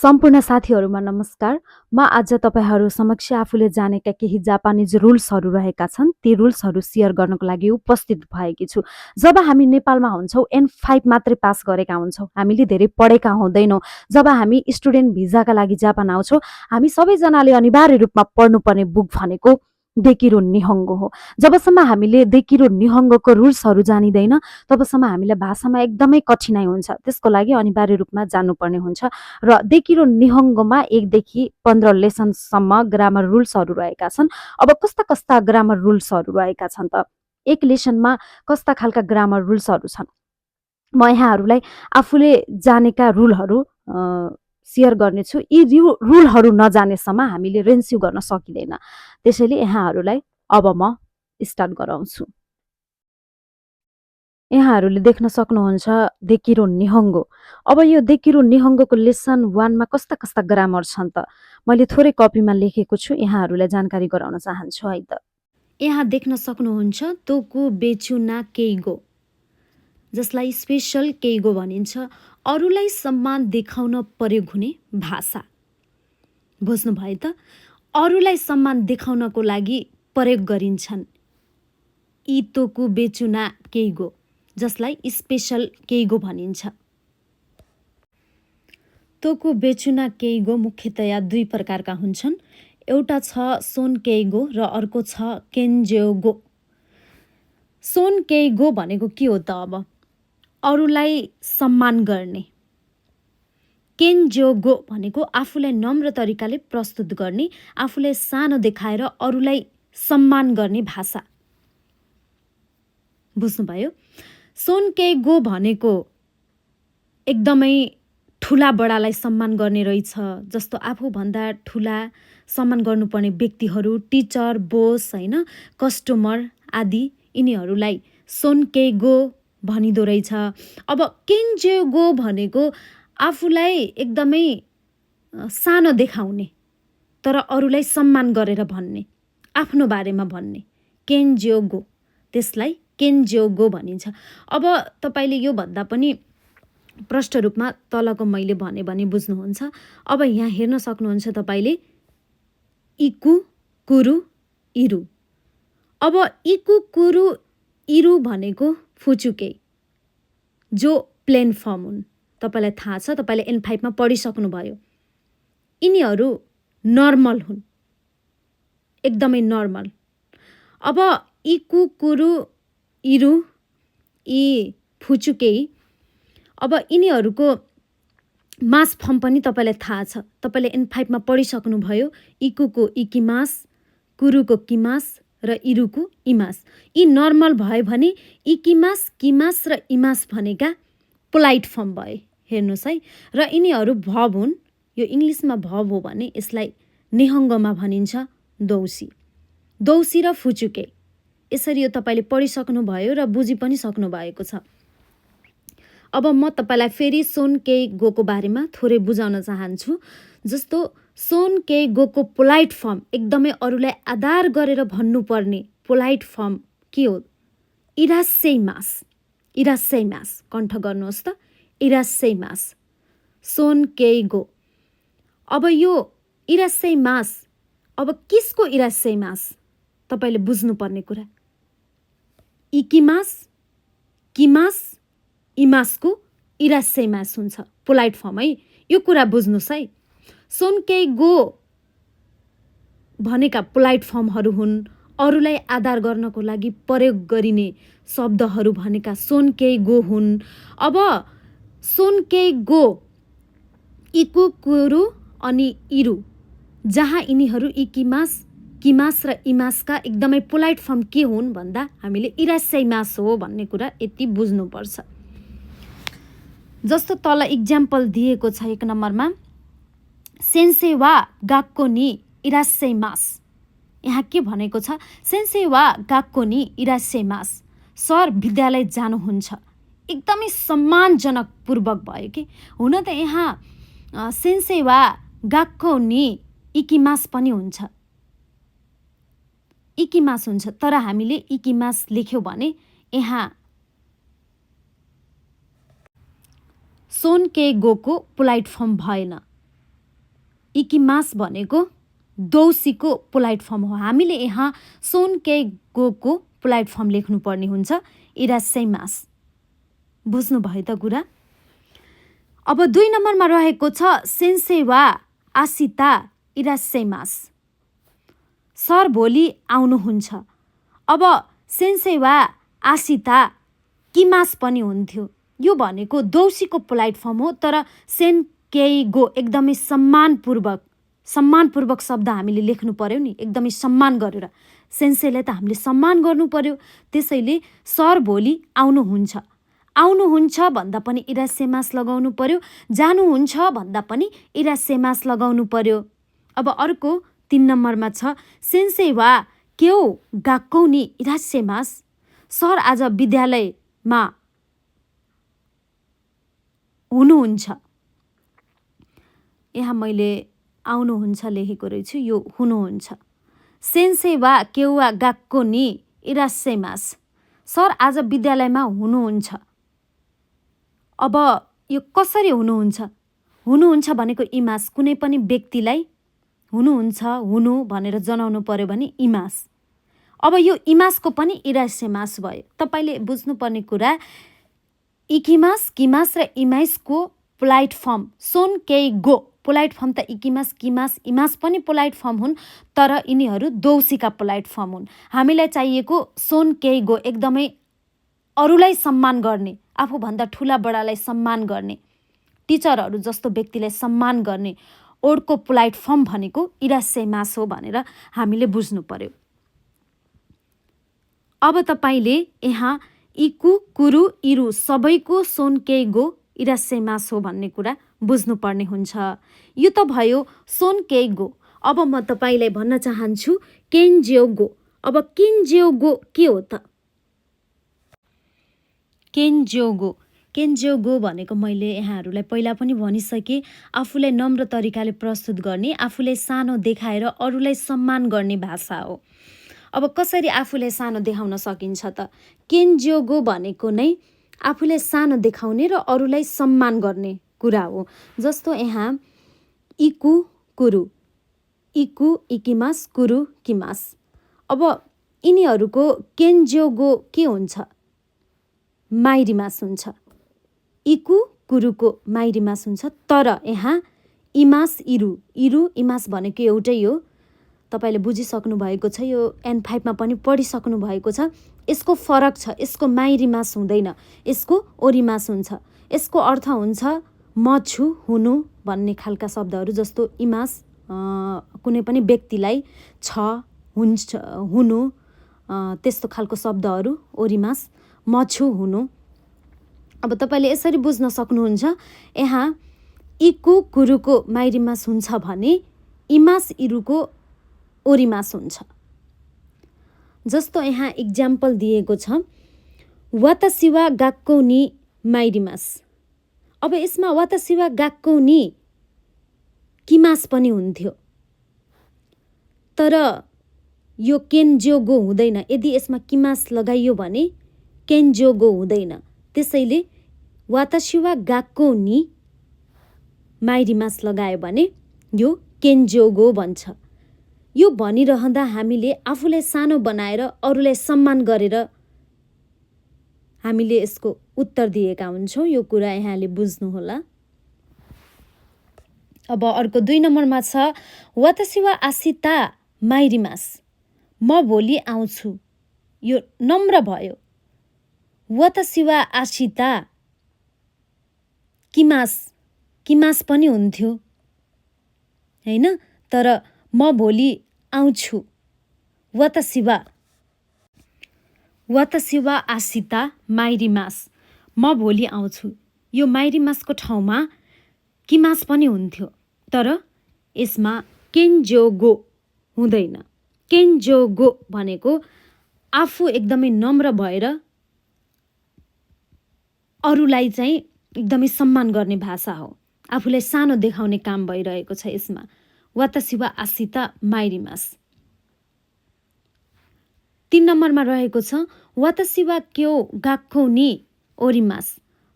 सम्पूर्ण साथीहरुमा नमस्कार। म आज तपाईहरु समक्ष आफूले जानेका केही जापानीज रुल्सहरु रहेका छन्। ती रुल्सहरु शेयर गर्नको लागि उपस्थित भएकी छु। जब हामी नेपालमा हुन्छौं N5 मात्रै पास गरेका हुन्छौं। हामीले धेरै पढेका हुँदैनौं। जब हामी स्टुडेन्ट भिजाका लागि जापान आउँछौं, हामी सबैजनाले अनिवार्य रूपमा पढ्नुपर्ने बुक भनेको देकिरो निहोङ्गो हो। जबसम्म हामीले देकिरो निहोङ्गोको रुल्सहरु जानिदैन, तबसम्म हामीलाई भाषामा एकदमै कठिनाइ हुन्छ। त्यसको लागि अनिवार्य रूपमा जान्नुपर्ने हुन्छ। र देकिरो निहोङ्गोमा 1 देखि 15 लेसनसम्म ग्रामर रुल्सहरु रहेका छन्। अब कस्ता कस्ता ग्रामर रुल्सहरु रहेका छन् त? एक लेसनमा कस्ता खालका ग्रामर रुल्सहरु छन्? म यहाँहरुलाई आफूले जानेका रुलहरु शेयर गर्नेछु। यी रुलहरु नजानेसम्म हामीले रेन्स्यु गर्न सकिदैन। त्यसैले यहाँहरुलाई अब म स्टार्ट गराउँछु। यहाँहरुले देख्न सक्नुहुन्छ देकिरो निहोङ्गो। अब यो देकिरो निहोङ्गोको लेसन 1 मा कस्ता कस्ता ग्रामर छन् त? मैले थोरै कपीमा लेखेको छु, यहाँहरुलाई जानकारी गराउन चाहन्छु है त। यहाँ देख्न सक्नुहुन्छ तोकु बेचु ना केइगो, जसलाई स्पेशल केइगो भनिन्छ। अरूलाई सम्मान देखाउन प्रयोग हुने भाषा। बुझ्नु भयो त? अरूलाई सम्मान देखाउनको लागि प्रयोग गरिन्छन् यी तोकु बेचु ना केइगो, जसलाई स्पेशल केइगो भनिन्छ। तोकु बेचु ना केइगो मुख्यतया 2 प्रकारका हुन्छन्। एउटा छ सोन केइगो र अर्को छ केन्ज्योगो। सोन केइगो भनेको के हो त अब? अरूलाई सम्मान गर्ने। केन्ज्योगो भनेको आफूलाई नम्र तरिकाले प्रस्तुत गर्ने, आफूलाई सानो देखाएर अरूलाई सम्मान गर्ने भाषा। बुझ्नुभयो? सोन केइगो भनेको एकदमै ठुला बडालाई सम्मान गर्ने रहेछ। जस्तो आफूभन्दा ठुला सम्मान गर्नुपर्ने व्यक्तिहरू, टिचर, बोस, हैन, कस्टमर आदि यिनीहरूलाई सोन केइगो भनिदो रहेछ। अब केन्ज्योगो भनेको आफूलाई एकदमै सानो देखाउने तर अरूलाई सम्मान गरेर भन्ने, आफ्नो बारेमा भन्ने। केन्ज्योगो, त्यसलाई केन्ज्योगो भनिन्छ। अब तपाईले यो भन्दा पनि प्रष्ट रूपमा तलको मैले भने बुझ्नुहुन्छ। अब यहाँ हेर्न सक्नुहुन्छ तपाईले इकु, कुरु, इरु। अब इकु, कुरु, इरु भनेको फुचुके, जो प्लेन फर्म हुन्। तपाईलाई थाहा छ, तपाईले N5 मा पढिसक्नु भयो। यिनीहरू नर्मल हुन्, एकदमै नर्मल। अब इकु, कुरु, इरु, यी फुचुके, अब यिनीहरूको मास फर्म पनि तपाईलाई थाहा छ। तपाईले N5 मा पढिसक्नु भयो। इकुको इकिमास, कुरुको किमास र इरुको इमास। यी नर्मल भए भने इकिमास, किमास र इमास भनेका पोलाइट फर्म भए। हेर्नुस् है। र यिनीहरू भर्ब हुन्। यो इंग्लिशमा भर्ब हो भने यसलाई निहोङ्गोमा भनिन्छ दौसी। दौसी र फुचुके। यसरी यो तपाईले पढिसक्नु भयो र बुझि पनि सक्नु भएको छ। अब म तपाईलाई फेरि सोन केइगोको बारेमा थोरै बुझाउन चाहन्छु। जस्तो सोन केइगोको पोलाइट फर्म, एकदमै अरूलाई आदर गरेर भन्नुपर्ने पोलाइट फर्म के हो? इरास्सेइमास। इरास्सेइमास कण्ठ गर्नुहोस् त। इरास्सेइमास। सोन केइगो। अब यो इरास्सेइमास, अब किसको इरास्सेइमास? तपाईले बुझ्नुपर्ने कुरा। इकिमास, किमास, इमासको इरास्सेइमास हुन्छ पोलाइट फर्म है। यो कुरा बुझ्नुस् है। सोन केइगो भनेका पोलाइट फर्महरू हुन्। अरूलाई आदर गर्नको लागि प्रयोग गरिने शब्दहरू भनेका सोन केइगो हुन्। अब सोन केइगो इकु, कुरु अनि इरु, जहाँ यिनीहरू इकिमास, किमास र इमासका एकदमै पोलाइट फर्म के हुन् भन्दा हामीले इरास्सेइमास हो भन्ने कुरा यति बुझ्नुपर्छ। जस्तो तल इक्जाम्पल दिएको छ 1 नम्बरमा, सेन्सेई वा गाक्को नि इरास्सेइमास। यहाँ के भनेको छ? सेन्सेई वा गाक्को नि इरास्सेइमास। सर विद्यालय जानुहुन्छ। एकदमै सम्मानजनक पूर्वक भयो कि। हुन त यहाँ सेन्सेई वा गाक्को नि इकिमास पनि हुन्छ। इकिमास हुन्छ, तर हामीले इकिमास लेख्यौं भने यहाँ सोन केइगोको पोलाइट फर्म भएन। इकिमास भनेको दोउसीको पोलाइट फर्म हो। हामीले यहाँ सोन केइ गोको पोलाइट फर्म लेख्नुपर्ने हुन्छ इरास्सेइमास। बुझ्नुभयो त कुरा? अब 2 नम्बरमा रहेको छ सेन्सेई वा आसिता इरास्सेइमास। सर भोलि आउनुहुन्छ। अब सेन्सेई वा आसिता किमास पनि हुन्थ्यो। यो भनेको दोउसीको पोलाइट फर्म हो, तर सेन केइ गो एकदमै सम्मानपूर्वक शब्द हामीले लेख्नु पर्यो नि, एकदमै सम्मान गरेर। सेन्सेईलाई त हामीले सम्मान गर्नु पर्यो, त्यसैले सर भोलि आउनुहुन्छ। आउनुहुन्छ भन्दा पनि इरास्सेमास लगाउनु पर्यो, जानुहुन्छ भन्दा पनि इरास्सेमास लगाउनु पर्यो। अब अर्को 3 नम्बरमा छ सेन्सेई वा क्यौ गाक्कौ नि इरास्सेमास। सर आज विद्यालयमा हुनुहुन्छ। यहाँ मैले आउनुहुन्छ लेखेको रहेछु, यो हुनुहुन्छ। सेन्सेई वा क्यौ वा गाक्को नि इरास्सेमास। सर आज विद्यालयमा हुनुहुन्छ। अब यो कसरी हुनुहुन्छ? हुनुहुन्छ भनेको इमास, कुनै पनि व्यक्तिलाई हुनुहुन्छ हुनु भनेर जनाउनु पर्यो भने इमास। अब यो इमासको पनि इरास्सेमास भयो। तपाईले बुझ्नुपर्ने कुरा इकिमास, किमास र इमासको पोलाइट फर्म सोन केइ गो पोलाइट फर्म त इकिमास, किमास, इमास पनि पोलाइट फर्म हुन्, तर यिनीहरू दोउसीका पोलाइट फर्म हुन्। हामीलाई चाहिएको सोन केइ गो एकदमै अरूलाई सम्मान गर्ने, आफूभन्दा ठुला बडालाई सम्मान गर्ने, टिचरहरू जस्तो व्यक्तिलाई सम्मान गर्ने ओडको पोलाइट फर्म भनेको इरास्सेइमास हो भनेर हामीले बुझ्नु पर्यो। अब तपाईले यहाँ इकु, कुरु, इरु सबैको सोन केइ गो इरास्सेइमास हो भन्ने कुरा बुझ्नुपर्ने हुन्छ। यो त भयो सोन केइ गो। अब म तपाईलाई भन्न चाहन्छु केन्ज्योगो। अब केन्ज्योगो के हो त? केन्ज्योगो भनेको मैले यहाँहरूलाई पहिला पनि भनिसकेँ, आफूलाई नम्र तरिकाले प्रस्तुत गर्ने, आफूलाई सानो देखाएर अरूलाई सम्मान गर्ने भाषा हो। अब कसरी आफूलाई सानो देखाउन सकिन्छ त? केन्ज्योगो भनेको नै आफूलाई सानो देखाउने र अरूलाई सम्मान गर्ने कुरा हो। जस्तो यहाँ इकु, कुरु, इकु इकिमास, कुरु किमास। अब यिनीहरूको केन्ज्योगो के हुन्छ? माइरिमास हुन्छ। इकु, कुरुको माइरिमास हुन्छ, तर यहाँ इमास, इरु इमास भनेको एउटै हो। तपाईले बुझिसक्नु भएको छ, यो N5 मा पनि पढिसक्नु भएको छ। यसको फरक छ, यसको माइरिमास हुँदैन, यसको ओरिमास हुन्छ। यसको अर्थ हुन्छ म छु, हुनु भन्ने खालका शब्दहरू, जस्तो इमास कुनै पनि व्यक्तिलाई छ, हुन्छ, हुनु त्यस्तो खालको शब्दहरू, ओरिमास म छु, हुनु। अब तपाईले यसरी बुझ्न सक्नुहुन्छ, यहाँ इकु कुरुको माइरिमास हुन्छ भने इमास इरुको ओरिमास हुन्छ। जस्तो यहाँ इक्जाम्पल दिएको छ वातासी वा गाक्कौ नि माइरिमास। अब यसमा वातासी वा गाक्कौ नि किमास पनि हुन्थ्यो, तर यो केन्ज्योगो हुँदैन। यदि यसमा किमास लगाइयो भने केन्ज्योगो हुँदैन। त्यसैले वातासी वा गाक्कौ नि माइरिमास लगायो भने यो केन्ज्योगो भन्छ। यो भनिरहँदा हामीले आफूलाई सानो बनाएर अरूलाई सम्मान गरेर हामीले यसको उत्तर दिएका हुन्छौँ। यो कुरा यहाँले बुझ्नुहोला। अब अर्को 2 नम्बरमा छ वातासी वा आसिता माइरिमास। म भोलि आउँछु। यो नम्र भयो। वातासी वा आसिता किमास पनि हुन्थ्यो हैन, तर म भोलि आउँछु। वातासी वा आसिता माइरिमास। म भोलि आउँछु। यो माइरिमासको ठाउँमा किमास पनि हुन्थ्यो, तर यसमा केन्ज्योगो हुँदैन। केन्ज्योगो भनेको आफू एकदमै नम्र भएर अरूलाई चाहिँ एकदमै सम्मान गर्ने भाषा हो। आफूलाई सानो देखाउने काम भइरहेको छ यसमा। वातासी वा आसिता माइरिमास। 3 नम्बरमा रहेको छ वातासी वा क्यौ गाक्कौ नि ओरिमास।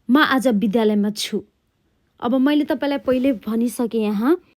म आज विद्यालयमा छु। अब मैले तपाईलाई पहिले भनिसकेँ, यहाँ